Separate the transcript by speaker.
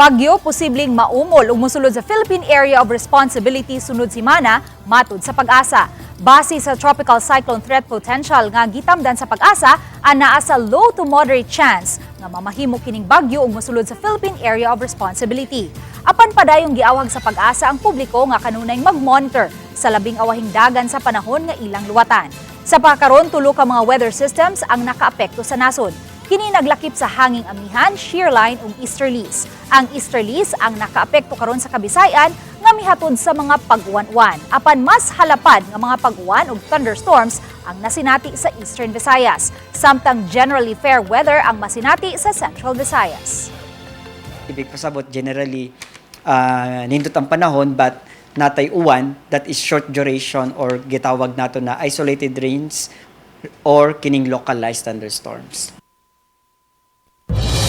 Speaker 1: Bagyo posibleng maumol ug mosulod sa Philippine Area of Responsibility sunod simana, matud sa PAGASA. Base sa Tropical Cyclone Threat Potential nga gitamdan sa PAGASA, anaa sa low to moderate chance nga mamahimo kining bagyo ug mosulod sa Philippine Area of Responsibility. Apan padayong giawhag sa PAGASA ang publiko nga kanunay mag-monitor sa labing awahing dagan sa panahon nga ilang luwatan. Sa pagkaron, tulo ka mga weather systems ang nakaapekto sa nasod. Kini naglakip sa hanging amihan, shearline ug easterlies. Ang easterlies ang nakaapekto karon sa Kabisayan nga mihatod sa mga pag-uwan-uwan. Apan mas halapad nga mga pag-uwan ug thunderstorms ang nasinati sa Eastern Visayas. Samtang generally fair weather ang masinati sa Central Visayas.
Speaker 2: Ibig pasabot, generally nindot ang panahon but natay uwan that is short duration or gitawag nato na isolated rains or kining localized thunderstorms.